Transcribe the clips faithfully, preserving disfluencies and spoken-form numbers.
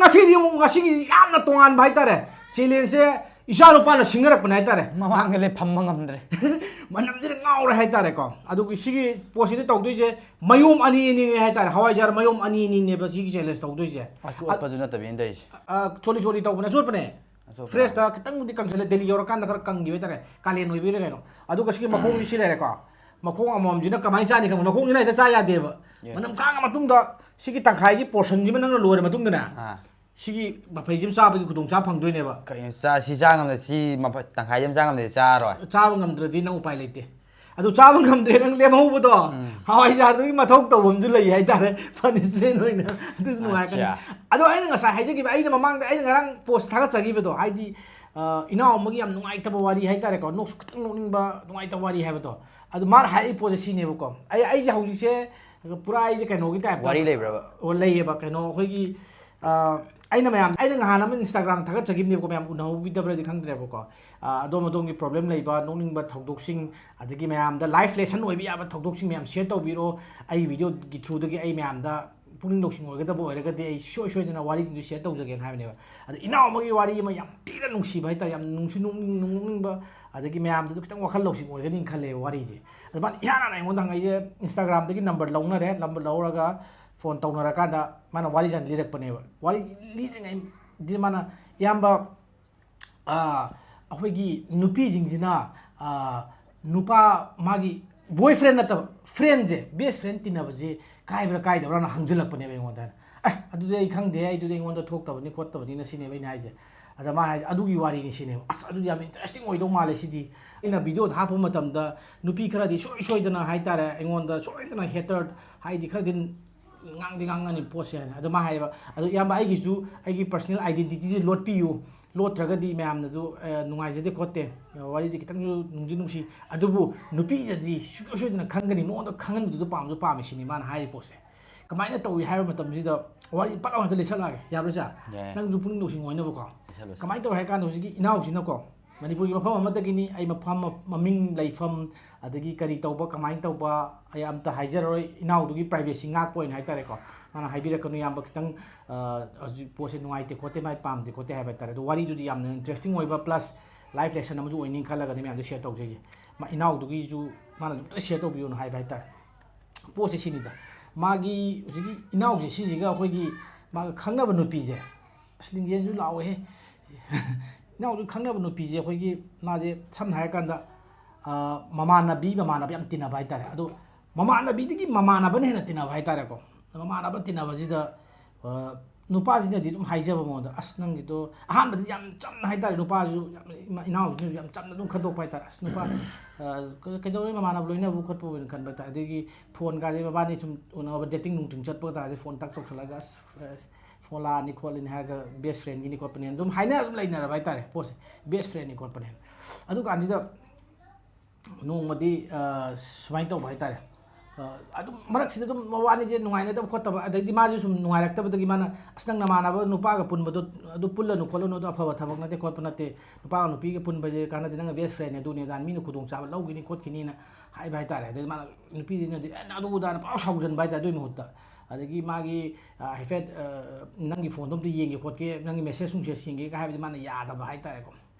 ꯁꯤꯗꯤ ꯑꯃꯨꯛ ꯉꯁꯤꯒꯤ ꯌꯥꯝꯅ ꯇꯣꯉꯥꯟꯕ ꯍꯥꯏꯇꯥꯔꯦ, ꯆꯦꯂꯦꯟꯖꯁꯦ ꯏꯆꯥ ꯅꯨꯄꯥꯅ ꯁꯤꯡꯅꯔꯛꯄꯅꯦ ꯍꯥꯏꯇꯥꯔꯦ꯫ ꯃꯃꯥꯡꯗ ꯂꯩ ꯐꯝꯕ ꯉꯝꯗ꯭ꯔꯦ꯫ ꯃꯅꯝꯁꯤꯗ ꯉꯥꯎꯔꯦ ꯍꯥꯏꯇꯥꯔꯦꯀꯣ꯫ ꯑꯗꯨꯒꯤ ꯁꯤꯒꯤ ꯄꯣꯠꯁꯤꯗ ꯇꯧꯗꯣꯏꯁꯦ ꯃꯌꯣꯝ ꯑꯅꯤ ꯑꯅꯤꯅꯦ ꯍꯥꯏꯇꯥꯔꯦ, ꯍꯋꯥꯏꯖꯥꯔ ꯃꯌꯣꯝ ꯑꯅꯤ ꯑꯅꯤꯅꯦꯕ ꯁꯤꯒꯤ ꯆꯦꯂꯦꯟꯖ ꯇꯧꯗꯣꯏꯁꯦ꯫ ꯑꯆꯣꯠꯄꯁꯨ ꯅꯠꯇꯕꯤꯅ ꯇꯧꯔꯤꯁꯦ꯫ ꯑ, ꯆꯣꯠꯂꯤ ꯆꯣꯠꯂꯤ ꯇꯧꯕꯅꯦ, ꯑꯆꯣꯠꯄꯅꯦ꯫ ꯑꯆꯣꯠꯄ꯫ ꯐ꯭ꯔꯦꯁꯇ ꯈꯤꯇꯪꯕꯨꯗꯤ ꯀꯪꯁꯤꯜꯂꯦ, ꯗꯦꯜꯂꯤ ꯌꯧꯔꯀꯥꯟꯗ ꯈꯔ ꯀꯪꯈꯤꯕ ꯍꯥꯏꯇꯥꯔꯦ, ꯀꯥꯂꯦꯟ ꯑꯣꯏꯕꯩꯔ ꯀꯩꯅꯣ꯫ ꯑꯗꯨꯒ ꯁꯤꯒꯤ ꯃꯈꯣꯡꯁꯤ ꯁꯤ ꯂꯩꯔꯦꯀꯣ, ꯃꯈꯣꯡ ꯑꯃꯃꯝꯁꯤꯅ ꯀꯃꯥꯏꯅ ꯆꯥꯅꯤ ꯈꯪꯕ? ꯃꯈꯣꯡꯁꯤꯅ ꯍꯦꯛꯇ ꯆꯥ ꯌꯥꯗꯦꯕ꯫ ꯌꯥꯏ꯫ ꯃꯅꯝ ꯈꯥꯡꯉ ꯃꯇꯨꯡꯗ ꯁꯤꯒꯤ ꯇꯪꯈꯥꯏꯒꯤ ꯄꯣꯔꯁꯟꯁꯤꯃ ꯅꯪꯅ ꯂꯣꯏꯔ ꯃꯇꯨꯡꯗꯅꯦ, ꯑꯥ꯫ ꯁꯤꯒꯤ ꯃꯐꯩꯁꯤꯃ ꯆꯥꯕꯒꯤ ꯈꯨꯗꯣꯡꯆꯥꯕ ꯐꯪꯗꯣꯏꯅꯦꯕ꯫ ꯀꯩꯅꯣ ꯆꯥ-, ꯁꯤ ꯆꯥ ꯉꯝꯗ-, ꯁꯤ ꯃꯐ-, ꯇꯪꯈꯥꯏꯁꯦ ꯑꯃ ꯆꯥ ꯉꯝꯗ꯭ꯔꯗꯤ ꯆꯥꯔꯔꯣꯏ꯫ ꯆꯥꯕ ꯉꯝꯗ꯭ꯔꯗꯤ ꯅꯪ ꯎꯄꯥꯏ ꯂꯩꯇꯦ꯫ ꯑꯗꯨ ꯆꯥꯕ ꯉꯝꯗ꯭ꯔꯦ ꯅꯪ ꯂꯦꯝꯍꯧꯕꯗꯣ, ꯎꯝ꯫ ꯍꯋꯥꯏꯖꯥꯔꯗꯨꯒꯤ ꯃꯊꯧ ꯇꯧꯐꯝꯁꯨ ꯂꯩ ꯍꯥꯏꯇꯥꯔꯦ, ꯄꯅꯤꯁꯃꯦꯟ ꯑꯣꯏꯅ꯫ ꯑꯗꯨꯁꯨ ꯅꯨꯡꯉꯥꯏꯔꯛꯀꯅꯤ꯫ ꯑꯠꯆꯥ꯫ ꯑꯗꯣ ꯑꯩꯅ ꯉꯁꯥꯏ ꯍꯥꯏꯖꯈꯤꯕ, ꯑꯩꯅ ꯃꯃꯥꯡꯗ, ꯑꯩꯅ ꯉꯔꯥꯡ ꯄꯣꯁ ꯊꯥꯒꯠꯆꯈꯤꯕꯗꯣ, ꯍꯥꯏꯗꯤ, ꯑ, ꯏꯅꯥꯎ ꯑꯃꯒꯤ ꯌꯥꯝ ꯅꯨꯡꯉꯥꯏꯇꯕ ꯋꯥꯔꯤ ꯍꯥꯏꯇꯥꯔꯦꯀꯣ, ꯅꯣꯛꯁꯨ ꯈꯤꯇꯪ ꯅꯣꯛꯅꯤꯡꯕ, ꯅꯨꯡꯉꯥꯏꯇꯕ ꯋꯥꯔꯤ ꯍꯥꯏꯕꯗꯣ꯫ ꯑꯗꯨ ꯃꯥꯅ ꯍꯥꯏꯔꯛꯏ ꯄꯣꯠꯁꯦ ꯁꯤꯅꯦꯕꯀꯣ, ꯑꯩ, ꯑꯩꯁꯦ ꯍꯧꯖꯤꯛꯁꯦ ꯄꯨꯔꯥ ꯑꯩꯁꯦ ꯀꯩꯅꯣꯒꯤ ꯇꯥꯏꯞꯇ ꯋꯥꯔꯤ ꯂꯩꯕ꯭ꯔꯕ? ꯑꯣ, ꯂꯩꯌꯦꯕ꯫ ꯀꯩꯅꯣ ꯑꯩꯈꯣꯏꯒꯤ, ꯑ, ꯑꯩꯅ ꯃꯌꯥꯝ, ꯑꯩꯅ ꯉꯍꯥꯟ ꯑꯃ ꯏꯟꯁꯇꯥꯒ꯭ꯔꯥꯝ ꯊꯥꯒꯠꯆꯈꯤꯕꯅꯦꯕꯀꯣ, ꯃꯌꯥꯝ ꯎꯅꯍꯧꯕꯤꯗꯕ꯭ꯔꯗꯤ ꯈꯪꯗ꯭ꯔꯦꯕꯀꯣ꯫ ꯑ, ꯑꯗꯣꯝ ꯑꯗꯣꯝꯒꯤ ꯄ꯭ꯔꯣꯕ꯭ꯂꯦꯝ ꯂꯩꯕ, ꯅꯣꯛꯅꯤꯡꯕ ꯊꯧꯗꯣꯛꯁꯤꯡ, ꯑꯗꯒꯤ ꯃꯌꯥꯝꯗ ꯂꯥꯏꯐ ꯂꯦꯁꯟ ꯑꯣꯏꯕ ꯌꯥꯕ ꯊꯧꯗꯣꯛꯁꯤꯡ ꯃꯌꯥꯝ ꯁꯤꯌꯔ ꯇꯧꯕꯤꯔꯣ꯫ ꯑꯩ ꯚꯤꯗꯤꯑꯣꯒꯤ ꯊ꯭ꯔꯨꯗꯒꯤ ꯑꯩ ꯃꯌꯥꯝꯗ ꯄꯨꯛꯅꯤꯡ ꯂꯧꯁꯤꯡ ꯑꯣꯏꯒꯗꯕ ꯑꯣꯏꯔꯒꯗꯤ ꯑꯩ ꯁꯨꯡꯁꯣꯏ ꯁꯣꯏꯗꯅ ꯋꯥꯔꯤꯁꯤꯡꯁꯨ ꯁꯤꯌꯔ ꯇꯧꯖꯒꯦꯅ ꯍꯥꯏꯕꯅꯦꯕ꯫ ꯑꯗ ꯏꯅꯥꯎ ꯑꯃꯒꯤ ꯋꯥꯔꯤ ꯑꯃ ꯌꯥꯝ ꯊꯤꯅ ꯅꯨꯡꯁꯤꯕ ꯍꯥꯏꯇꯥꯔꯦ, ꯌꯥꯝ ꯅꯨꯡꯁꯨ ꯅꯣꯛꯅꯤꯡ-, ꯅꯣꯛꯅꯤꯡꯕ, ꯑꯗꯒꯤ ꯃꯌꯥꯝꯗꯁꯨ ꯈꯤꯇꯪ ꯋꯥꯈꯜ ꯂꯧꯁꯤꯡ ꯑꯣꯏꯒꯅꯤ ꯈꯜꯂꯦꯕ ꯋꯥꯔꯤꯁꯦ꯫ ꯑꯗ ꯃꯥꯅ ꯏꯍꯥꯟ ꯍꯥꯟꯅ ꯑꯩꯉꯣꯟꯗ ꯍꯪꯉꯛꯏꯁꯦ, ꯏꯟꯁꯇꯥꯒ꯭ꯔꯥꯝꯗꯒꯤ ꯅꯝꯕꯔ ꯂꯧꯅꯔꯦ, ꯅꯝꯕꯔ ꯂꯧꯔꯒ ꯐꯣꯟ ꯇꯧꯅꯔꯀꯥꯟꯗ ꯃꯥꯅ ꯋꯥꯔꯤꯁꯦ ꯍꯥꯟꯅ ꯂꯤꯔꯛꯄꯅꯦꯕ꯫ ꯋꯥꯔꯤ ꯂꯤꯗ꯭ꯔꯤꯉꯩꯗꯤ ꯃꯥꯅ, "ꯏꯌꯥꯝꯕ, ꯑꯥ, ꯑꯩꯈꯣꯏꯒꯤ ꯅꯨꯄꯤꯁꯤꯡꯁꯤꯅ, ꯑꯥ, ꯅꯨꯄꯥ ꯃꯥꯒꯤ ꯕꯣꯏ ꯐ꯭ꯔꯦꯟ ꯅꯠꯇꯕ ꯐ꯭ꯔꯦꯟꯁꯦ, ꯕꯦꯁ ꯐ꯭ꯔꯦꯟ ꯇꯤꯟꯅꯕꯁꯦ ꯀꯥꯏꯕ꯭ꯔꯥ ꯀꯥꯏꯗꯕ꯭ꯔꯥꯅ ꯍꯪꯖꯤꯜꯂꯛꯄꯅꯦꯕ ꯑꯩꯉꯣꯟꯗ꯫ ꯑꯦ, ꯑꯗꯨꯗꯤ ꯑꯩ ꯈꯪꯗꯦ, ꯑꯩꯗꯨꯗꯤ ꯑꯩꯉꯣꯟꯗ ꯊꯣꯛꯇꯕꯅꯤ ꯈꯣꯠꯇꯕꯅꯤꯅ ꯁꯤꯅꯦꯕ ꯑꯩꯅ ꯍꯥꯏꯁꯦ꯫ ꯑꯗ ꯃꯥ ꯍꯥꯏꯁꯦ, "ꯑꯗꯨꯒꯤ ꯋꯥꯔꯤꯅꯤ" ꯁꯤꯅꯦꯕ꯫ ꯑꯁ, ꯑꯗꯨꯗꯤ ꯌꯥꯝ ꯏꯟꯇꯔꯦꯁꯇꯤꯡ ꯑꯣꯏꯗꯧ ꯃꯥꯜꯂꯦ ꯁꯤꯗꯤ꯫ ꯑꯩꯅ ꯚꯤꯗꯤꯑꯣꯗ ꯍꯥꯞꯄ ꯃꯇꯝꯗ ꯅꯨꯄꯤ ꯈꯔꯗꯤ ꯁꯣꯏ ꯁꯣꯏꯗꯅ ꯍꯥꯏꯇꯥꯔꯦ, ꯑꯩꯉꯣꯟꯗ ꯁꯣꯏꯗꯅ ꯍꯦꯇꯔ ꯍꯥꯏꯗꯤ ꯈꯔꯗꯤ ꯉꯥꯡꯗꯤ ꯉꯥꯡꯉꯅꯤ ꯄꯣꯠꯁꯦ ꯍꯥꯏꯅ꯫ ꯑꯗꯣ ꯃꯥ ꯍꯥꯏꯌꯦꯕ, "ꯑꯗꯣ ꯏꯌꯥꯝꯕ, ꯑꯩꯒꯤꯁꯨ ꯑꯩꯒꯤ ꯄꯔꯁꯣꯅꯦꯜ ꯑꯥꯏꯗꯦꯟꯇꯤꯇꯤꯁꯦ ꯂꯣꯠꯄꯤꯌꯨ, ꯂꯣꯠꯇ꯭ꯔꯒꯗꯤ ꯃꯌꯥꯝꯅꯁꯨ, ꯑ, ꯅꯨꯡꯉꯥꯏꯖꯗꯦ ꯈꯣꯠꯇꯦ, ꯑ, ꯋꯥꯔꯤꯗꯤ ꯈꯤꯇꯪꯁꯨ ꯅꯨꯡꯗꯤ ꯅꯨꯡꯁꯤ, ꯑꯗꯨꯕꯨ ꯅꯨꯄꯤꯗꯗꯤ ꯁꯨꯡꯁꯣꯏ ꯁꯣꯏꯗꯅ ꯈꯪꯒꯅꯤ, ꯃꯉꯣꯟꯗ ꯈꯪꯍꯟꯕꯗꯨꯗ ꯄꯥꯝꯁꯨ ꯄꯥꯝꯃꯤ" ꯁꯤꯅꯤ ꯃꯥꯅ ꯍꯥꯏꯔꯤ ꯄꯣꯠꯁꯦ꯫ ꯀꯃꯥꯏꯅ ꯇꯧꯏ ꯍꯥꯏꯕ ꯃꯇꯝꯁꯤꯗ ꯋꯥꯔꯤ ꯄꯠ ꯂꯥꯎ ꯍꯦꯛꯇ ꯂꯤꯁꯜꯂꯛꯑꯒꯦ, ꯌꯥꯕ꯭ꯔꯥ ꯁꯦ? ꯌꯥꯏ꯫ ꯅꯪꯁꯨ ꯄꯨꯛꯅꯤꯡ ꯂꯧꯁꯤꯡ ꯑꯣꯏꯅꯕꯀꯣ꯫ ꯂꯤꯁꯜꯂꯨꯁꯦ꯫ ꯀꯃꯥꯏꯅ ꯇꯧꯏ ꯍꯥꯏ ꯀꯥꯟꯗ ꯍꯧꯖꯤꯛꯀꯤ ꯏꯅꯥꯎꯁꯤꯅꯀꯣ, ꯃꯅꯤꯄꯨꯔꯒꯤ ꯃꯐꯝ ꯑꯃꯗꯒꯤꯅꯤ꯫ ꯑꯩ ꯃꯐꯝ, ꯃꯃꯤꯡ, ꯂꯩꯐꯝ, ꯑꯗꯒꯤ ꯀꯔꯤ ꯇꯧꯕ, ꯀꯃꯥꯏꯅ ꯇꯧꯕ, ꯑꯩ ꯑꯝꯇ ꯍꯥꯏꯖꯔꯔꯣꯏ꯫ ꯏꯅꯥꯎꯗꯨꯒꯤ privacy ꯉꯥꯛꯄ ꯑꯣꯏꯅ ꯍꯥꯏꯇꯥꯔꯦꯀꯣ꯫ ꯃꯥꯅ ꯍꯥꯏꯕꯤꯔꯛꯀꯅꯨ, "ꯏꯌꯥꯝꯕ, ꯈꯤꯇꯪ, ꯑ, ꯍꯧꯖꯤꯛ ꯄꯣꯠꯁꯦ ꯅꯨꯡꯉꯥꯏꯇꯦ ꯈꯣꯠꯇꯦ, ꯃꯥꯏ ꯄꯥꯝꯗꯦ ꯈꯣꯠꯇꯦ" ꯍꯥꯏꯕ ꯍꯥꯏꯇꯥꯔꯦ꯫ ꯑꯗꯣ ꯋꯥꯔꯤꯗꯨꯗꯤ ꯌꯥꯝꯅ interesting ꯑꯣꯏꯕ plus life lesson ꯑꯃꯁꯨ ꯑꯣꯏꯅꯤ ꯈꯜꯂꯒꯅꯤ ꯃꯌꯥꯝꯗ share ꯇꯧꯖꯩꯁꯦ꯫ ꯃꯥ, ꯏꯅꯥꯎꯗꯨꯒꯤꯁꯨ ꯃꯥꯅ ꯑꯗꯨꯝꯇ share ꯇꯧꯕꯤꯌꯣꯅ ꯍꯥꯏꯕ ꯍꯥꯏꯇꯥꯔꯦ꯫ ꯄꯣꯠꯁꯦ ꯁꯤꯅꯤꯗ, ꯃꯥꯒꯤ ꯍꯧꯖꯤꯛꯀꯤ ꯏꯅꯥꯎꯁꯦ ꯁꯤꯁꯤꯒ ꯑꯩꯈꯣꯏꯒꯤ ꯃꯥꯒ ꯈꯪꯅꯕ ꯅꯨꯄꯤꯁꯦ, ꯑꯁ, ꯂꯤꯡꯖꯦꯜꯁꯨ ꯂꯥꯎꯋꯦꯍꯦ꯫ ꯏꯅꯥꯎꯁꯨ ꯈꯪꯅꯕ ꯅꯨꯄꯤꯁꯦ ꯑꯩꯈꯣꯏꯒꯤ, ꯃꯥꯁꯦ ꯁꯝꯅ ꯍꯥꯏꯔꯀꯥꯟꯗ, ꯑ, ꯃꯃꯥꯟꯅꯕꯤ, ꯃꯃꯥꯟꯅꯕ ꯌꯥꯝ ꯇꯤꯟꯅꯕ ꯍꯥꯏꯇꯥꯔꯦ꯫ ꯑꯗꯣ ꯃꯃꯥꯟꯅꯕꯤꯗꯒꯤ ꯃꯃꯥꯟꯅꯕꯅ ꯍꯦꯟꯅ ꯇꯤꯟꯅꯕ ꯍꯥꯏꯇꯥꯔꯦꯀꯣ꯫ ꯃꯃꯥꯟꯅꯕ ꯇꯤꯟꯅꯕꯁꯤꯗ, ꯑ, ꯅꯨꯄꯥꯁꯤꯅꯗꯤ ꯑꯗꯨꯝ ꯍꯥꯏꯖꯕ ꯃꯉꯣꯟꯗ, "ꯑꯁ, ꯅꯪꯒꯤꯗꯣ", ꯑꯍꯥꯟꯕꯗꯤ ꯌꯥꯝ ꯆꯝꯅ ꯍꯥꯏꯇꯥꯔꯦ, ꯅꯨꯄꯥꯁꯤꯁꯨ ꯌꯥꯝ, ꯏꯃꯥ-, ꯏꯅꯥꯎꯁꯤꯅꯁꯨ ꯌꯥꯝ ꯆꯝꯅ ꯑꯗꯨꯝ ꯈꯟꯗꯣꯛꯄ ꯍꯥꯏꯇꯥꯔꯦ꯫ "ꯑꯁ, ꯅꯨꯄꯥ, ꯑ, ꯀ-, ꯀꯩꯗꯧꯔꯦ, ꯃꯃꯥꯟꯅꯕ ꯂꯣꯏꯅꯕ ꯈꯣꯠꯄ ꯑꯣꯏꯅ ꯈꯟꯕ ꯍꯥꯏꯇꯥꯔꯦ"꯫ ꯑꯗꯒꯤ ꯐꯣꯟꯒꯥꯁꯦ ꯃꯕꯥꯅꯤ ꯁꯨꯝ ꯎꯅꯕ, dating ꯅꯨꯡꯇꯤꯡ ꯆꯠꯄ ꯇꯥꯔꯁꯦ, ꯐꯣꯟ ꯇꯛ ꯇꯧꯁꯜꯂꯒ, "ꯑꯁ, ꯑꯁ, ꯐꯣꯟ ꯂꯥꯛꯑꯅꯤ ꯈꯣꯠꯂꯅꯤ" ꯍꯥꯏꯔꯒ best friendꯒꯤꯅꯤ ꯈꯣꯠꯄꯅꯦꯅ ꯑꯗꯨꯝ ꯍꯥꯏꯅ ꯑꯗꯨꯝ ꯂꯩꯅꯔꯕ ꯍꯥꯏꯇꯥꯔꯦ ꯄꯣꯠꯁꯦ, best friendꯅꯤ ꯈꯣꯠꯄꯅꯦꯅ꯫ ꯑꯗꯨꯀꯥꯟꯁꯤꯗ ꯅꯣꯡꯃꯗꯤ, ꯑ, ꯁꯨꯃꯥꯏꯅ ꯇꯧꯕ ꯍꯥꯏꯇꯥꯔꯦ꯫ ꯑ, ꯑꯗꯨꯝ ꯃꯔꯛꯁꯤꯗ ꯑꯗꯨꯝ ꯃꯕꯥꯅꯤꯁꯦ ꯅꯨꯡꯉꯥꯏꯅꯗꯕ ꯈꯣꯠꯇꯕ, ꯑꯗꯩꯗꯤ ꯃꯥꯁꯨ ꯁꯨꯝ ꯅꯨꯡꯉꯥꯏꯔꯛꯇꯕꯗꯒꯤ ꯃꯥꯅ, "ꯑꯁ, ꯅꯪ ꯅꯃꯥꯟꯅꯕ ꯅꯨꯄꯥꯒ ꯄꯨꯟꯕꯗꯣ ꯑꯗꯨ ꯄꯨꯜꯂꯅꯨ ꯈꯣꯠꯂꯅꯨ, ꯑꯗꯨ ꯑꯐꯕ ꯊꯕꯛ ꯅꯠꯇꯦ ꯈꯣꯠꯄ ꯅꯠꯇꯦ, ꯅꯨꯄꯥꯒ ꯅꯨꯄꯤꯒ ꯄꯨꯟꯕꯁꯦ ꯀꯥꯟꯅꯗꯦ, ꯅꯪ best friendꯅꯦ ꯑꯗꯨꯅꯦ ꯑꯗꯥ, ꯃꯤꯅ ꯈꯨꯗꯣꯡꯆꯥꯕ ꯂꯧꯈꯤꯅꯤ ꯈꯣꯠꯈꯤꯅꯤꯅ" ꯍꯥꯏꯕ ꯍꯥꯏꯇꯥꯔꯦ꯫ ꯑꯗꯩ ꯃꯥꯅ ꯅꯨꯄꯤꯁꯤꯅꯗꯤ, "ꯑꯦ, ꯅꯪ ꯑꯗꯨ ꯑꯗꯥꯅ" ꯄꯨꯔꯥ ꯁꯥꯎꯖꯟꯕ ꯍꯥꯏꯇꯥꯔꯦ꯫ ꯑꯗꯨꯒꯤ ꯃꯍꯨꯠꯇ, ꯑꯗꯒꯤ ꯃꯥꯒꯤ, ꯑ, ꯍꯥꯏꯐꯦꯠ, ꯑ, "ꯅꯪꯒꯤ ꯐꯣꯟꯗꯣ ꯑꯝꯇ ꯌꯦꯡꯒꯦ ꯈꯣꯠꯀꯦ, ꯅꯪꯒꯤ message ꯅꯨꯡꯁꯦꯖ ꯌꯦꯡꯒꯦꯒ" ꯍꯥꯏꯕꯗꯤ ꯃꯥꯅ ꯌꯥꯗꯕ ꯍꯥꯏꯇꯥꯔꯦꯀꯣ꯫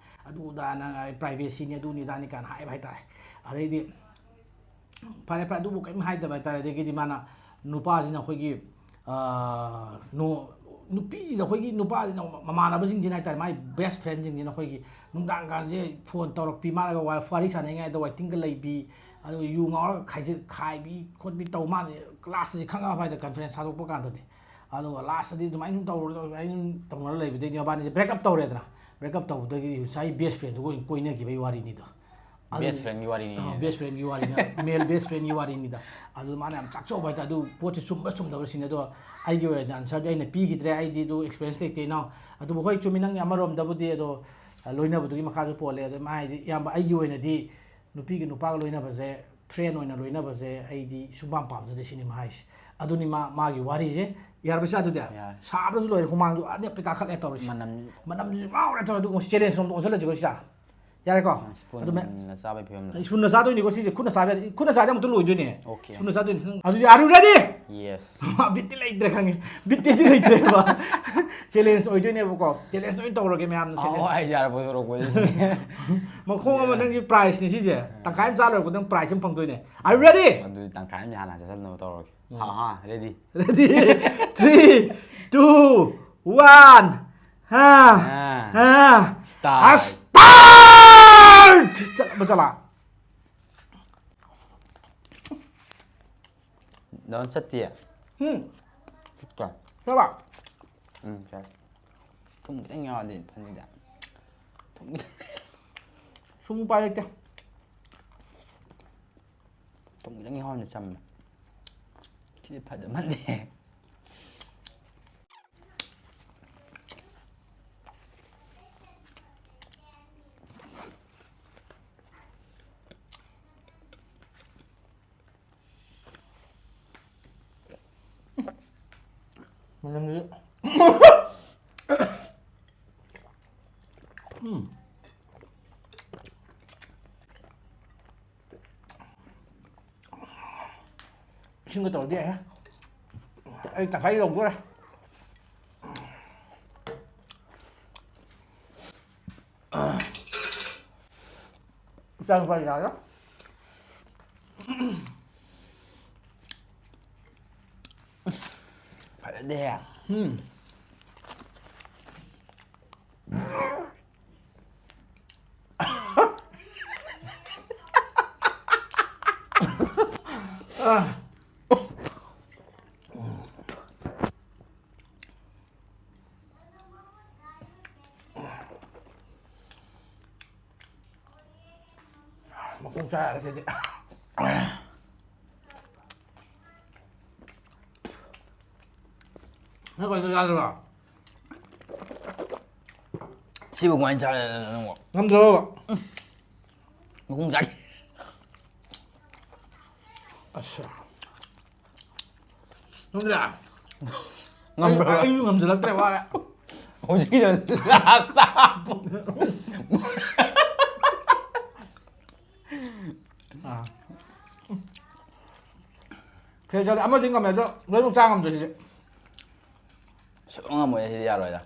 "ꯑꯗꯨ ꯑꯗꯥ, ꯅꯪ privacyꯅꯤ, ꯑꯗꯨꯅꯤ ꯑꯗꯥꯅꯤ" ꯀꯥꯏꯅ ꯍꯥꯏꯕ ꯍꯥꯏꯇꯥꯔꯦ꯫ ꯑꯗꯩꯗꯤ ꯐꯔꯦ ꯐꯔꯦ, ꯑꯗꯨꯕꯨ ꯀꯔꯤꯝ ꯍꯥꯏꯗꯕ ꯍꯥꯏꯇꯥꯔꯦ꯫ ꯑꯗꯒꯤꯗꯤ ꯃꯥꯅ ꯅꯨꯄꯥꯁꯤꯅ ꯑꯩꯈꯣꯏꯒꯤ, ꯑ, ꯅꯣ-, ꯅꯨꯄꯤꯁꯤꯗ ꯑꯩꯈꯣꯏꯒꯤ ꯅꯨꯄꯥꯁꯤꯅ ꯃꯃꯥꯟꯅꯕꯁꯤꯡꯁꯤꯅ ꯍꯥꯏꯇꯥꯔꯦ, ꯃꯥꯏ best friendꯁꯤꯡꯁꯤꯅ ꯑꯩꯈꯣꯏꯒꯤ ꯅꯨꯡꯗꯥꯡ ꯀꯥꯟꯁꯦ ꯐꯣꯟ ꯇꯧꯔꯛꯄꯤ, ꯃꯥꯅꯒ ꯋꯥ-, ꯋꯥꯔꯤ ꯁꯥꯟꯅꯔꯤꯉꯩꯗ waitingꯒ ꯂꯩꯕꯤ, ꯑꯗꯨꯒ ꯌꯨ ꯉꯥꯎꯔꯒ ꯈꯥꯏꯖ-, ꯈꯥꯏꯕꯤ ꯈꯣꯠꯄꯤ ꯇꯧ꯫ ꯃꯥꯁꯦ lastꯇꯗꯤ ꯈꯪꯉꯛꯑꯕ ꯍꯥꯏꯇꯥꯔꯦ, conference ꯊꯥꯗꯣꯛꯄ ꯀꯥꯟꯗꯗꯤ꯫ ꯑꯗꯨꯒ lastꯇꯗꯤ ꯑꯗꯨꯃꯥꯏꯅ ꯁꯨꯝ ꯇꯧꯔ-, ꯑꯗꯨꯃꯥꯏꯅ ꯁꯨꯝ ꯇꯧꯅꯔ ꯂꯩꯕꯗꯩꯗꯤ ꯃꯕꯥꯅꯤꯁꯦ break up ꯇꯧꯔꯦꯗꯅ꯫ Break up ꯇꯧꯕꯗꯒꯤ ꯉꯁꯥꯏ best friendꯗꯨꯒ ꯑꯣꯏꯅ ꯀꯣꯏꯅꯈꯤꯕꯒꯤ ꯋꯥꯔꯤꯅꯤꯗꯣ꯫ ꯑꯗꯨ-, best friendꯒꯤ ꯋꯥꯔꯤꯅꯤ꯫ ꯑ, best friendꯒꯤ ꯋꯥꯔꯤꯅꯤ, male best friendꯒꯤ ꯋꯥꯔꯤꯅꯤꯗ꯫ ꯑꯗꯨ ꯃꯥꯅ ꯌꯥꯝ ꯆꯥꯛꯆꯧꯕ ꯍꯥꯏꯇꯥꯔꯦ꯫ ꯑꯗꯨ ꯄꯣꯠꯁꯦ ꯆꯨꯝꯕ ꯆꯨꯝꯗꯕ ꯁꯤꯅꯤ꯫ ꯑꯗꯣ ꯑꯩꯒꯤ ꯑꯣꯏꯅ answerꯗꯤ ꯑꯩꯅ ꯄꯤꯈꯤꯗ꯭ꯔꯦ, ꯑꯩꯗꯤ ꯑꯗꯨ experience ꯂꯩꯇꯦ, ꯏꯅꯥꯎ꯫ ꯑꯗꯨꯕꯨ ꯍꯣꯏ, ꯆꯨꯝꯃꯤ, ꯅꯪꯒꯤ ꯑꯃꯔꯣꯝꯗꯕꯨꯗꯤ, ꯑꯗꯣ, ꯑ, ꯂꯣꯏꯅꯕꯗꯨꯒꯤ ꯃꯈꯥꯁꯨ ꯄꯣꯜꯂꯦ꯫ ꯑꯗꯣ ꯃꯥ ꯍꯥꯏꯁꯦ, "ꯏꯌꯥꯝꯕ, ꯑꯩꯒꯤ ꯑꯣꯏꯅꯗꯤ ꯅꯨꯄꯤꯒ ꯅꯨꯄꯥꯒ ꯂꯣꯏꯅꯕꯁꯦ, friend ꯑꯣꯏꯅ ꯂꯣꯏꯅꯕꯁꯦ ꯑꯩꯗꯤ ꯁꯨꯡꯄꯥꯝ ꯄꯥꯝꯖꯗꯦ" ꯁꯤꯅꯤ ꯃꯥ ꯍꯥꯏꯁꯦ꯫ ꯑꯗꯨꯅꯤ ꯃꯥ, ꯃꯥꯒꯤ ꯋꯥꯔꯤꯁꯦ꯫ ꯌꯥꯔꯕ ꯏꯆꯥ ꯑꯗꯨꯗꯤ? ꯌꯥꯔꯦ꯫ ꯁꯥꯕꯗꯁꯨ ꯂꯣꯏꯔꯦ, ꯍꯨꯃꯥꯡꯁꯨ ꯑꯅꯦꯞꯄꯤ ꯀꯥꯈꯠꯂꯦ ꯇꯧꯔꯤꯁꯦ꯫ ꯃꯅꯝ-, ꯃꯅꯝꯁꯤꯁꯨ ꯉꯥꯎꯔꯦ ꯇꯧꯔꯦ꯫ ꯑꯗꯨꯒꯨꯝꯕ challenge ꯑꯃꯗ ꯑꯣꯟꯁꯤꯜꯂꯁꯤꯀꯣ ꯏꯆꯥ꯫ ꯌꯥꯔꯦꯀꯣ? ꯁ꯭ꯄꯨꯟ ꯑꯗꯨꯃꯥꯏ ꯆꯥꯕꯩ ꯐꯤꯕꯝꯗ꯫ ꯁ꯭ꯄꯨꯟꯅ ꯆꯥꯗꯣꯏꯅꯤꯀꯣ ꯁꯤꯁꯦ, ꯈꯨꯠꯅ ꯆꯥꯕ ꯌꯥꯗꯦ꯫ ꯈꯨꯠꯅ ꯆꯥꯗꯤ ꯑꯃꯨꯛꯇ ꯂꯣꯏꯗꯣꯏꯅꯦ꯫ Okay. ꯁ꯭ꯄꯨꯟꯅ ꯆꯥꯗꯣꯏꯅꯤ꯫ ꯅꯪ ꯑꯗꯨꯗꯤ, are you ready? Yes. ꯕꯤꯠꯇꯤ ꯂꯩꯇ꯭ꯔꯦ ꯈꯪꯉꯦ꯫ ꯕꯤꯠꯇꯤ ꯂꯩꯇ꯭ꯔꯦꯕ꯫ Challenge ꯑꯣꯏꯗꯣꯏꯅꯦꯕꯀꯣ꯫ Challenge ꯑꯣꯏꯅ ꯇꯧꯔꯒꯦ ꯃꯌꯥꯝꯅ, ꯑꯣ, challenge꯫ ꯑꯩ ꯌꯥꯔꯕ ꯊꯣꯔꯛꯄꯁꯦ꯫ ꯃꯈꯣꯡ ꯑꯃ ꯅꯪꯒꯤ prizeꯅꯤ ꯁꯤꯁꯦ꯫ ꯇꯪꯈꯥꯏ ꯑꯃ ꯆꯥ ꯂꯣꯏꯔꯛꯄꯗ ꯅꯪ prize ꯑꯃ ꯐꯪꯗꯣꯏꯅꯦ꯫ Are you ready? ꯑꯗꯨꯗꯤ ꯇꯪꯈꯥꯏ ꯑꯃ ꯍꯥꯟꯅ ꯆꯠꯁꯟꯅꯕ ꯇꯧꯔꯒꯦ꯫ ꯍꯥ, ꯍꯥ, ready꯫ Ready? Three, two, one. ꯍꯥ꯫ ꯑꯥ꯫ ꯍꯥ꯫ Start꯫ Start! ꯆꯠꯂꯕ ꯆꯠꯂ? ꯗꯣꯟ ꯆꯠꯇꯤꯌꯦ꯫ ꯍꯨꯝ꯫ ꯆꯠꯇꯦ꯫ ꯆꯠꯂꯕ? ꯎꯝ, ꯆꯠꯂꯦ꯫ ꯊꯨꯝ ꯈꯤꯇꯪ ꯌꯥꯎꯔꯗꯤ ꯐꯅꯤꯗ꯫ ꯊꯨꯝ ꯈꯤꯇꯪ ꯁꯨꯝ ꯎꯄꯥꯏ ꯂꯩꯇꯦ꯫ ꯊꯨꯝ ꯈꯤꯇꯪ ꯌꯥꯎꯔꯅꯤ ꯆꯝꯅ꯫ ꯁꯤꯗꯤ ꯐꯖꯃꯟꯗꯦ꯫ ꯃꯅꯝꯁꯤ꯫ ꯎꯝ꯫ ꯏꯁꯤꯡꯒ ꯇꯧꯔꯗꯤ ꯌꯥꯏꯍꯦ꯫ ꯑꯩ ꯇꯪꯈꯥꯏ ꯌꯧꯗꯣꯔꯦ꯫ ꯏꯆꯥꯅꯨꯄꯥ ꯌꯥꯔꯦ꯫ ꯐꯖꯗꯦꯍꯦ꯫ ꯎꯝ꯫ ꯃꯈꯣꯡ ꯆꯥ ꯌꯥꯔꯦ ꯁꯤꯗꯤ꯫ ꯅꯪ ꯀꯩꯅꯣ ꯆꯥꯗ꯭ꯔꯣ? ꯁꯤꯕꯨ ꯀꯃꯥꯏꯅ ꯆꯥ ꯌꯥꯗꯣꯏꯅꯣ ꯅꯪꯕꯣ? ꯉꯝꯗ꯭ꯔꯕ? ꯃꯈꯣꯡ ꯆꯥꯒꯦ꯫ ꯑꯁ꯫ ꯉꯝꯗ꯭ꯔꯥ? ꯉꯝꯕ꯭ꯔꯣ? ꯑꯩ-, ꯑꯩꯁꯨ ꯉꯝꯁꯤꯜꯂꯛꯇ꯭ꯔꯦ, ꯋꯥꯔꯦ꯫ ꯍꯧꯖꯤꯛꯀꯤꯗꯣ last ꯍꯥꯞꯄꯣ꯫ ꯈꯦꯔ ꯆꯠꯂꯦ ꯑꯃꯗꯤ ꯉꯝꯃꯦ ꯑꯗꯣ ꯂꯣꯏꯅꯃꯛ ꯆꯥ ꯉꯝꯗ꯭ꯔꯦ ꯁꯤꯗꯤ꯫ ꯁꯨꯡꯉꯝ ꯉꯝꯃꯣꯏ ꯁꯤꯗꯤ ꯌꯥꯔꯣꯏꯗ꯫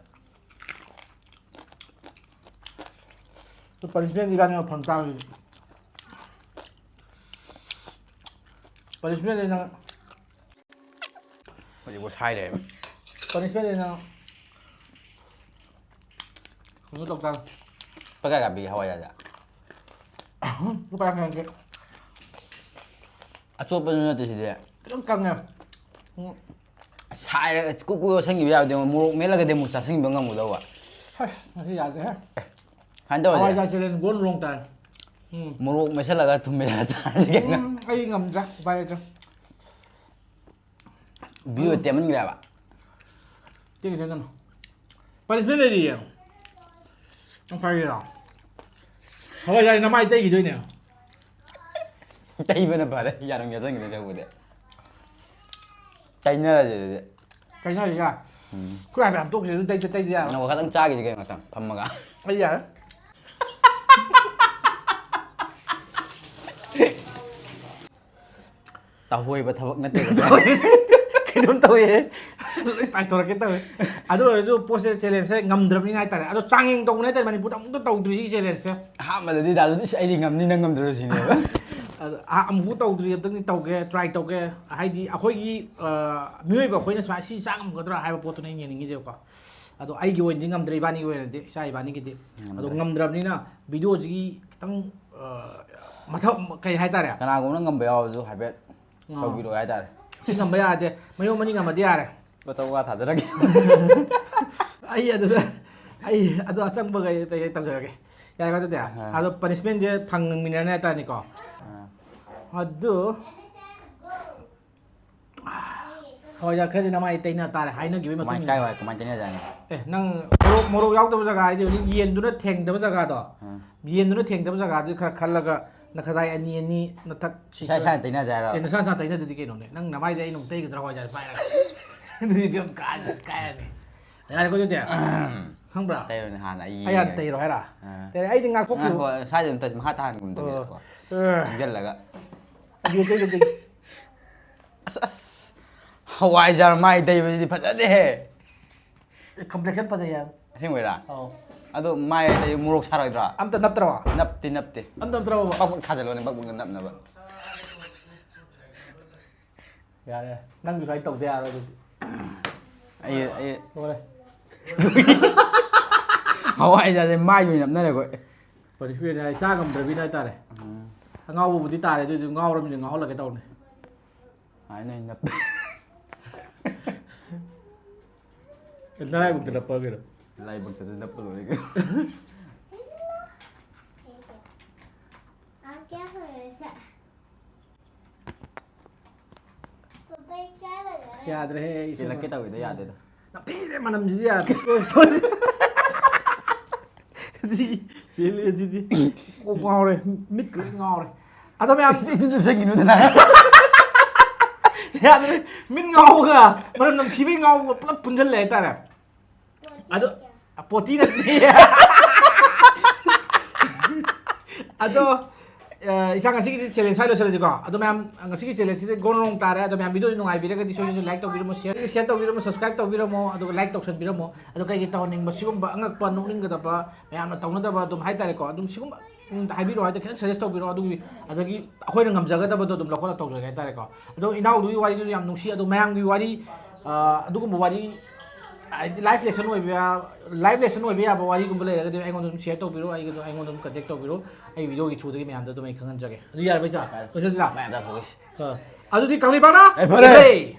ꯄꯅꯤꯁꯃꯦꯟ ꯏꯕꯥꯅꯤꯃꯛ ꯐꯪ ꯇꯥꯕꯅꯤ꯫ ꯄꯅꯤꯁꯃꯦꯟꯗꯤ ꯅꯪ ꯍꯧꯖꯤꯛꯐꯥꯎ ꯁꯥꯏ ꯂꯩꯔꯦ꯫ ꯄꯅꯤꯁꯃꯦꯟꯗꯤ ꯅꯪ ꯀꯩꯅꯣ ꯇꯧ ꯇꯥꯔꯦ꯫ ꯂꯨꯄꯥ ꯀꯌꯥ ꯀꯌꯥ ꯄꯤꯒꯦ ꯍꯋꯥꯏꯖꯥꯔꯁꯦ? ꯂꯨꯄꯥ ꯌꯥꯡꯈꯩ ꯌꯥꯡꯈꯩ꯫ ꯑꯆꯣꯠꯄꯁꯨ ꯅꯠꯇꯦ ꯁꯤꯗꯤ꯫ ꯈꯤꯇꯪ ꯀꯪꯉꯦ꯫ ꯎꯝ꯫ ꯁꯥꯏꯔꯒ ꯀꯨ ꯀꯨ ꯌꯣꯠꯁꯟꯈꯤꯕ ꯌꯥꯕꯗꯤ ꯃꯣꯔꯣꯛ ꯃꯦꯠꯂꯒꯗꯤ ꯑꯃꯨꯛ ꯆꯥꯁꯤꯟꯕ ꯉꯝꯒꯗꯧꯕ꯫ ꯍꯁ ꯉꯁꯤ ꯌꯥꯗ꯭ꯔꯦꯍꯦ꯫ ꯁꯨꯃꯥꯏꯅ ꯇꯧꯔꯁꯦ꯫ ꯍꯋꯥꯏꯖꯥꯔ challenge gone wrong ꯇꯥꯔꯦ꯫ ꯎꯝ꯫ ꯃꯣꯔꯣꯛ ꯃꯦꯠꯁꯜꯂꯒ ꯊꯨꯝ ꯃꯦꯠꯂꯒ ꯆꯥꯔꯁꯤ ꯀꯩꯅꯣ꯫ ꯎꯝ, ꯑꯩ ꯉꯝꯗ꯭ꯔꯦ, ꯎꯄꯥꯏ ꯂꯩꯇ꯭ꯔꯦ꯫ Video ꯇꯦꯟꯃꯟꯈ꯭ꯔꯦꯕ꯫ ꯇꯦꯛ ꯇꯦꯛ ꯀꯩꯅꯣ꯫ Punishment ꯂꯩꯔꯤꯌꯦ꯫ ꯅꯪ ꯐꯥꯒꯤꯔꯣ? ꯍꯋꯥꯏꯖꯥꯔ ꯅꯃꯥꯏ ꯇꯩꯈꯤꯗꯣꯏꯅꯦ꯫ ꯇꯩꯕꯅ ꯐꯔꯦ, ꯌꯥꯔꯪ ꯌꯥꯆꯪꯈꯤꯗꯣꯏ ꯁꯔꯨꯛꯄꯨꯗꯤ꯫ ꯇꯩꯅꯔꯁꯦ ꯑꯗꯨꯗꯤ꯫ ꯀꯩꯅꯣ ꯍꯥꯏꯔꯤꯒ? ꯈꯨꯠ ꯍꯥꯏꯐꯦꯠ ꯍꯥꯝꯇꯣꯛꯁꯦ ꯑꯗꯨ ꯇꯩꯗ ꯇꯩꯗ ꯌꯥꯔꯣꯏ꯫ ꯅꯪ ꯋꯥꯈꯜꯗꯪ ꯆꯥꯈꯤꯁꯤ ꯀꯩꯅꯣ ꯉꯥꯛꯇꯪ ꯐꯝꯃꯒ꯫ ꯑꯩ ꯌꯥꯔꯦ꯫ ꯇꯧꯍꯣꯏꯕ ꯊꯕꯛ ꯅꯠꯇꯦꯕ꯫ ꯀꯩꯅꯣꯝ ꯇꯧꯋꯦ꯫ ꯂꯣꯏ ꯄꯥꯏꯊꯣꯔꯛꯀꯦ ꯇꯧꯋꯦ꯫ ꯑꯗꯨ ꯑꯣꯏꯔꯁꯨ ꯄꯣꯠꯁꯦ challengeꯁꯦ ꯉꯝꯗ꯭ꯔꯕꯅꯤꯅ ꯍꯥꯏꯇꯥꯔꯦ꯫ ꯑꯗꯣ ꯆꯥꯡꯌꯦꯡ ꯇꯧꯕꯅꯦ ꯍꯥꯏꯇꯥꯔꯦ꯫ ꯃꯅꯤꯄꯨꯔꯗ ꯑꯃꯨꯛꯇ ꯇꯧꯗ꯭ꯔꯤ ꯁꯤꯒꯤ challengeꯁꯦ꯫ ꯑꯍꯥꯟꯕꯗꯗꯤ ꯗꯥꯗꯨꯗꯤ "ꯏꯁ, ꯑꯩꯗꯤ ꯉꯝꯅꯤ, ꯅꯪ ꯉꯝꯗ꯭ꯔꯣ?" ꯁꯤꯅꯦꯕ꯫ ꯑꯗꯣ, ꯑ, ꯑꯃꯨꯛꯐꯥꯎ ꯇꯧꯗ꯭ꯔꯤ, ꯑꯝꯇꯪꯗꯤ ꯇꯧꯒꯦ, try ꯇꯧꯒꯦ꯫ ꯍꯥꯏꯗꯤ ꯑꯩꯈꯣꯏꯒꯤ, ꯑ, ꯃꯤꯑꯣꯏꯕ ꯑꯩꯈꯣꯏꯅ ꯁꯨꯃꯥꯏꯅ ꯁꯤ ꯆꯥ ꯉꯝꯒꯗ꯭ꯔꯥ ꯍꯥꯏꯕ ꯄꯣꯠꯇꯨꯅꯦ ꯑꯩꯅ ꯌꯦꯡꯅꯤꯡꯉꯤꯁꯦꯕꯀꯣ꯫ ꯑꯗꯣ ꯑꯩꯒꯤ ꯑꯣꯏꯅꯗꯤ ꯉꯝꯗ꯭ꯔꯦ, ꯏꯕꯥꯅꯤꯒꯤ ꯑꯣꯏꯅꯗꯤ, ꯏꯆꯥ ꯏꯕꯥꯅꯤꯒꯤꯗꯤ꯫ ꯑꯗꯣ ꯉꯝꯗ꯭ꯔꯕꯅꯤꯅ videoꯁꯤꯒꯤ ꯈꯤꯇꯪ, ꯑ, ꯃꯊꯛ, ꯀꯩ ꯍꯥꯏꯇꯥꯔꯦ? ꯀꯅꯥꯒꯨꯝꯕꯅ ꯉꯝꯕ ꯌꯥꯎꯔꯁꯨ ꯍꯥꯏꯐꯦꯠ ꯑꯥ꯫ ꯇꯧꯕꯤꯔꯛꯑꯣ ꯍꯥꯏꯇꯥꯔꯦ꯫ ꯁꯤ ꯉꯝꯕ ꯌꯥꯔꯗꯤ, ꯃꯌꯣꯝ ꯑꯅꯤ ꯉꯝꯃꯗꯤ ꯌꯥꯔꯦ꯫ ꯂꯨꯄꯥ ꯆꯥꯝꯃꯉꯥ ꯊꯥꯖꯔꯛꯀꯦ꯫ ꯑꯩ ꯑꯗꯨꯗ, ꯑꯩ ꯑꯗꯨ ꯑꯆꯪꯕꯈꯩ ꯀꯩꯀꯩ ꯇꯧꯖꯔꯒꯦ꯫ ꯌꯥꯔꯦꯀꯣ ꯑꯗꯨꯗꯤ? ꯑꯥ꯫ ꯑꯗꯣ punishmentꯁꯦ ꯐꯪꯃꯤꯟꯅꯔꯅꯤ ꯍꯥꯏꯇꯥꯔꯦꯀꯣ꯫ ꯑꯥ꯫ ꯑꯗꯨ, ꯍꯣꯏ, ꯌꯥ, ꯈꯔꯗꯤ ꯅꯃꯥꯏ ꯇꯩꯅ ꯇꯥꯔꯦ, ꯍꯥꯏꯅꯈꯤꯕꯒꯤ ꯃꯇꯨꯡ ꯀꯃꯥꯏꯅ, ꯏꯟꯅ꯫ ꯀꯥꯏ ꯋꯥꯏ, ꯀꯃꯥꯏꯅ ꯇꯩꯅꯖꯥꯠꯅꯣ? ꯑꯦ, ꯅꯪ ꯃꯣꯔꯣꯛ, ꯃꯣꯔꯣꯛ ꯌꯥꯎꯗꯕ ꯖꯒꯥ ꯍꯥꯏꯗꯤ ꯍꯧꯖꯤꯛ ꯌꯦꯟꯗꯨꯅ ꯊꯦꯡꯗꯕ ꯖꯒꯥꯗꯣ, ꯑꯥ꯫ ꯌꯦꯟꯗꯨꯅ ꯊꯦꯡꯗꯕ ꯖꯒꯥꯗꯨꯗꯤ ꯈꯔ ꯈꯜꯂꯒ ꯅꯈꯗꯥꯏ ꯑꯅꯤ ꯑꯅꯤ ꯅꯊꯛ ꯏꯁꯥ ꯏꯁꯥꯅ ꯇꯩꯅꯖꯦ ꯍꯥꯏꯔꯣ? ꯑꯦ, ꯅꯁꯥ ꯅꯁꯥꯅ ꯇꯩꯅꯗꯗꯤ ꯀꯩꯅꯣꯅꯦ? ꯅꯪ ꯅꯃꯥꯏꯗ ꯑꯩꯅ ꯑꯃꯨꯛ ꯇꯩꯒꯗ꯭ꯔꯥ ꯍꯋꯥꯏꯖꯥꯔ ꯄꯥꯏꯔꯒ? ꯑꯗꯨꯗꯤ ꯐꯤꯕꯝ ꯀꯥꯏꯔ-, ꯀꯥꯏꯔꯅꯤ꯫ ꯌꯥꯔꯦꯀꯣ ꯑꯗꯨꯗꯤ? ꯈꯪꯕ꯭ꯔꯥ? ꯇꯩꯔꯣꯅꯦ ꯍꯥꯟꯅ ꯑꯩ ꯑꯩ ꯍꯥꯟꯅ ꯌꯦꯡꯉꯒꯦ꯫ ꯇꯩꯔꯣ ꯍꯥꯏꯔ? ꯑꯥ꯫ ꯇꯩꯔꯦ, ꯑꯩꯗꯤ ꯉꯥꯛꯊꯣꯛꯈꯤꯕ꯫ ꯉꯥꯏꯈꯣ, ꯁ꯭ꯋꯥꯏꯗ ꯑꯝꯇ ꯃꯈꯥ ꯇꯥꯍꯟꯒꯨꯝ ꯑꯣ꯫ ꯇꯧꯕꯤꯔꯛꯑꯣ꯫ ꯍꯪꯖꯜꯂꯒ꯫ ꯑꯗꯨ ꯑꯇꯩ ꯑꯇꯩ꯫ ꯑꯁ ꯑꯁ, ꯍꯋꯥꯏꯖꯥꯔ ꯃꯥꯏ ꯇꯩꯕꯁꯤꯗꯤ ꯐꯖꯗꯦꯍꯦ꯫ Complexion ꯐꯖꯩ ꯍꯥꯏꯕ꯫ ꯑꯁꯦꯡꯕꯩꯔꯥ? ꯑꯧ꯫ ꯑꯗꯣ ꯃꯥꯏ ꯇꯩ ꯃꯣꯔꯣꯛ ꯁꯥꯔꯣꯏꯗ꯭ꯔꯣ? ꯑꯝꯇ ꯅꯞꯇ꯭ꯔꯕ? ꯅꯞꯇꯤ ꯅꯞꯇꯦ꯫ ꯑꯝꯇ ꯅꯞꯇ꯭ꯔꯕ? ꯄꯛ ꯄꯛ ꯊꯥꯖꯜꯂꯣꯅꯦ, ꯄꯛ ꯄꯛ ꯅꯞꯅꯕ꯫ ꯌꯥꯔꯦ, ꯅꯪꯁꯨ ꯁꯨꯃꯥꯏꯅ ꯇꯧꯗ ꯌꯥꯔꯣꯏ ꯑꯗꯨꯗꯤ꯫ ꯑꯩ ꯑꯩ ꯂꯣꯏꯔꯦ꯫ ꯍꯋꯥꯏꯖꯥꯔꯁꯦ ꯃꯥꯏꯗ ꯑꯣꯏꯅ ꯅꯞꯅꯔꯦ ꯑꯩꯈꯣꯏ꯫ Punishment ꯍꯥꯏ, ꯆꯥ ꯉꯝꯗ꯭ꯔꯕꯤꯅ ꯍꯥꯏꯇꯥꯔꯦ꯫ ꯎꯝ꯫ ꯑꯉꯥꯎꯕꯕꯨꯗꯤ ꯇꯥꯔꯦ, ꯑꯗꯨꯏꯁꯨ ꯉꯥꯎꯔꯕꯅꯤꯅ ꯉꯥꯎꯍꯜꯂꯒꯦ ꯇꯧꯅꯦ꯫ ꯍꯥꯏꯅ ꯑꯩꯅ ꯅꯞ- ꯅꯔꯥꯏꯕꯛꯇ ꯅꯞꯄ ꯀꯩꯅꯣ꯫ ꯂꯥꯏꯕꯛꯇꯁꯨ ꯅꯞꯄ ꯂꯣꯏꯔꯦ ꯀꯩꯅꯣ꯫ ꯑꯁ, ꯌꯥꯗ꯭ꯔꯦꯍꯦ, ꯑꯩ ꯆꯦꯜꯂꯛꯀꯦ ꯇꯧꯋꯤꯗ, ꯌꯥꯗꯦꯗ꯫ ꯅꯝꯊꯤꯔꯦ, ꯃꯅꯝꯁꯤꯁꯨ ꯌꯥꯗ꯭ꯔꯦ꯫ ꯆꯦꯜꯂꯦ ꯑꯗꯨꯗꯤ꯫ ꯀꯣꯛ ꯉꯥꯎꯔꯦ, ꯃꯤꯠꯀ ꯂꯣꯏ ꯉꯥꯎꯔꯦ꯫ ꯑꯗꯣ ꯃꯌꯥꯝ ꯏꯁꯄꯤꯠꯇꯨ ꯆꯨꯞꯁꯟꯈꯤꯅꯨꯗꯅ꯫ ꯌꯥꯗ꯭ꯔꯦ, ꯃꯤꯠ ꯉꯥꯎꯕꯒ ꯃꯅꯝ ꯅꯝꯊꯤꯕꯩ ꯉꯥꯎꯕꯒ ꯄꯨꯂꯞ ꯄꯨꯟꯁꯤꯜꯂꯦ ꯍꯥꯏꯇꯥꯔꯦ꯫ ꯑꯗꯣ, ꯄꯣꯇꯤ ꯅꯠꯇꯦ꯫ ꯑꯗꯣ, ꯑ, ꯏꯆꯥ, ꯉꯁꯤꯒꯤꯗꯤ challenge ꯁ꯭ꯋꯥꯏ ꯂꯣꯏꯁꯤꯜꯂꯁꯤꯀꯣ꯫ ꯑꯗꯣ ꯃꯌꯥꯝ, ꯉꯁꯤꯒꯤ challengeꯁꯤꯗꯤ ꯒꯣꯟ ꯔꯣꯡ ꯇꯥꯔꯦ꯫ ꯑꯗꯣ ꯃꯌꯥꯝ videoꯗꯨ ꯅꯨꯡꯉꯥꯏꯕꯤꯔꯒꯗꯤ ꯁꯣꯏꯗꯅ like ꯇꯧꯕꯤꯔꯝꯃꯣ, share, share ꯇꯧꯕꯤꯔꯝꯃꯣ, subscribe ꯇꯧꯕꯤꯔꯝꯃꯣ, ꯑꯗꯨꯒ like ꯇꯧꯁꯟꯕꯤꯔꯝꯃꯣ꯫ ꯑꯗꯣ ꯀꯩꯀꯩ ꯇꯧꯍꯟꯅꯤꯡꯕ ꯁꯤꯒꯨꯝꯕ ꯑꯉꯛꯄ, ꯅꯣꯛꯅꯤꯡꯒꯗꯕ, ꯃꯌꯥꯝꯅ ꯇꯧꯅꯗꯕ ꯑꯗꯨꯝ ꯍꯥꯏꯇꯥꯔꯦꯀꯣ꯫ ꯑꯗꯨꯝ ꯁꯤꯒꯨꯝꯕ, ꯎꯝ, ꯍꯥꯏꯕꯤꯔꯛꯑꯣ ꯍꯥꯏꯗꯤ ꯈꯤꯇꯪ suggest ꯇꯧꯕꯤꯔꯛꯑꯣ꯫ ꯑꯗꯨꯒꯤ, ꯑꯗꯒꯤ ꯑꯩꯈꯣꯏꯅ ꯉꯝꯖꯒꯗꯕꯗꯣ ꯑꯗꯨꯝ ꯂꯧꯈꯠꯂ ꯇꯧꯖꯒꯦ ꯍꯥꯏꯇꯥꯔꯦꯀꯣ꯫ ꯑꯗꯣ ꯏꯅꯥꯎꯗꯨꯒꯤ ꯋꯥꯔꯤꯗꯨꯁꯨ ꯌꯥꯝ ꯅꯨꯡꯁꯤ꯫ ꯑꯗꯣ ꯃꯌꯥꯝꯒꯤ ꯋꯥꯔꯤ, ꯑ, ꯑꯗꯨꯒꯨꯝꯕ ꯋꯥꯔꯤ ꯍꯥꯏꯗꯤ life lesson ꯑꯣꯏꯕ, life lesson ꯑꯣꯏꯕ ꯌꯥꯕ ꯋꯥꯔꯤꯒꯨꯝꯕ ꯂꯩꯔꯒꯗꯤ ꯑꯩꯉꯣꯟꯗ ꯑꯗꯨꯝ share ꯇꯧꯕꯤꯔꯣ, ꯑꯩꯒꯤ ꯑꯗꯨꯝ, ꯑꯩꯉꯣꯟꯗ ꯑꯗꯨꯝ contact ꯇꯧꯕꯤꯔꯣ, ꯑꯩ videoꯒꯤ throughꯗꯒꯤ ꯃꯌꯥꯝꯗ ꯑꯗꯨꯝ ꯑꯩ ꯈꯪꯍꯟꯖꯒꯦ꯫ ꯑꯗꯨ ꯌꯥꯔꯕ ꯏꯆꯥ? ꯌꯥꯔꯦ꯫ ꯂꯣꯏꯁꯤꯜꯂꯁꯤꯔꯥ? ꯃꯌꯥꯝꯗ ꯐꯣꯀꯁ꯫ ꯑ, ꯑꯗꯨꯗꯤ ꯀꯪꯂꯩꯄꯥꯛꯅ ꯑꯦ, ꯐꯔꯦ꯫ ꯂꯩ꯫